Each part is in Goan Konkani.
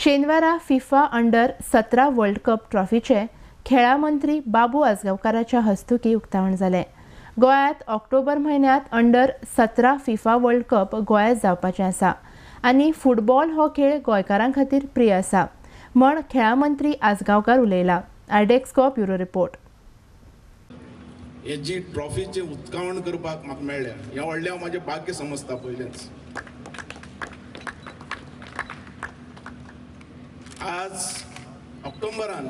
शेनवारा फिफा अंडर 17 वर्ल्ड कप ट्रॉफीचे खेळा मंत्री बाबू आजगांवकाराच्या हस्तुकी उक्तावण जालें। गोंयांत ऑक्टोबर म्हयन्यांत अंडर 17 फिफा वर्ल्ड कप गोंयांत जावपाचें आसा आनी फुटबॉल हो खेळ गोंयकारां खातीर प्रिय आसा म्हण खेळा मंत्री आजगांवकार उलयला। आयडेक्सको ब्युरो रिपोर्ट। हे जी ट्रॉफीचें उक्तावण करपाक म्हाका मेळ्ळें हें व्हडलें हांव म्हाजें भाग्य समजता। पयलेंच आज ऑक्टोबरान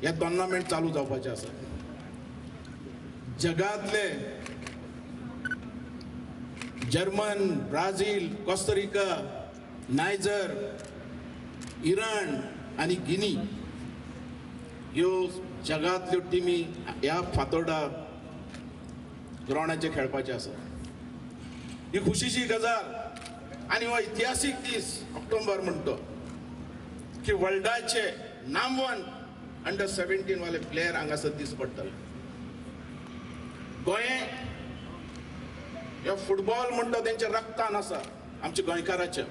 हे टोर्नामेंट चालू जावपाचें आसा। जगांतले German, Brazil, Costa Rica, Niger, Iran आनी गिनी ह्यो जगांतल्यो टिमी ह्या फातोर्डा ग्रावंडाचेर खेळपाचें आसा। ही खुशीची गजाल आनी हो इतिहासीक दीस ऑक्टोबर म्हणटो की वर्ल्डाचे नामवंत अंडर 17 वाले प्लेयर हांगासर दीस पडटले। गोंय हे फुटबॉल म्हणटा तेंच्या रक्तान आसा आमच्या गोंयकाराच्या,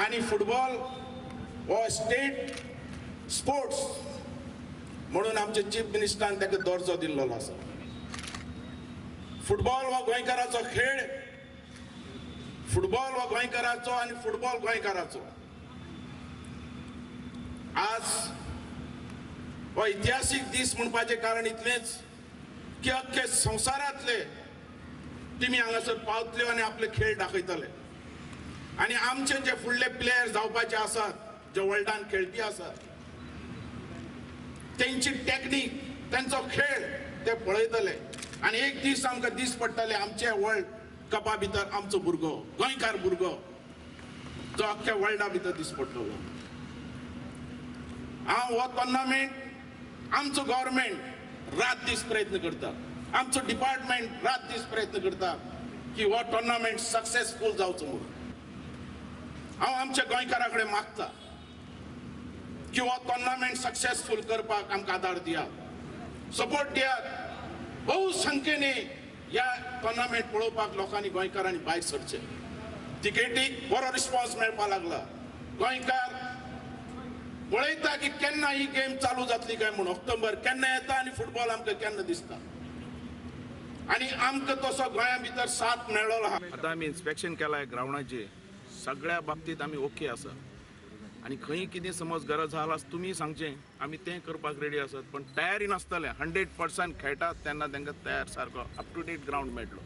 आनी फुटबॉल हो स्टेट स्पोर्ट्स म्हणून आमचे चीफ मिनिस्टरान ताका दर्जो दिल्लो आसा। फुटबॉल हो गोंयकाराचो खेळ, फुटबॉल हो गोंयकाराचो आनी फुटबॉल गोंयकाराचो। आज हो इतिहासीक दीस म्हणपाचें कारण इतलेंच की अख्खे संवसारांतले टिमी हांगासर पावतल्यो आनी आपले खेळ दाखयतले आनी आमचे जे फुडले प्लेयर जावपाचे आसात, जे वर्ल्डान खेळपी आसात, तेंची टॅक्नीक, तेंचो खेळ ते पळयतले आनी एक दीस आमकां दीस पडटले आमचे वर्ल्ड कपा भितर आमचो भुरगो, गोंयकार भुरगो जो अख्ख्या वर्ल्डा भितर दीस पडटलो। हांव हो टोर्नामेंट आमचो गव्हर्मेंट रात दीस प्रयत्न करता, आमचो डिपार्टमेंट रात दीस प्रयत्न करता की हो टोर्नामेंट सक्सेसफूल जावचो म्हणून। हांव आमच्या गोंयकारा कडेन मागता की हो टोर्नामेंट सक्सेसफूल करपाक आमकां आदार दियात, सपोर्ट दियात। भोव संख्येने ह्या टोर्नामेंट पळोवपाक लोकांनी, गोंयकारांनी भायर सरचें। तिकेटीक बरो रिस्पॉन्स मेळपाक लागला। गोंयकार पळयता की केन्ना ही गेम चालू जातली काय म्हूण, ऑक्टोबर केन्ना येता आनी फुटबॉल आमकां केन्ना दिसता आनी आमकां तसो गोंया भितर साथ मेळ्ळो आहा। आतां आमी इन्स्पेक्शन केलां ग्रावंडाचें, सगळ्या बाबतींत आमी ओके आसा आनी खंय कितें समज गरज आसा तुमी सांगचें, आमी तें करपाक रेडी आसात। पण तयारी नासतलें 100% खेळटात तेन्ना तांकां तयार सारको अप टू डेट ग्रावंड मेळटलो।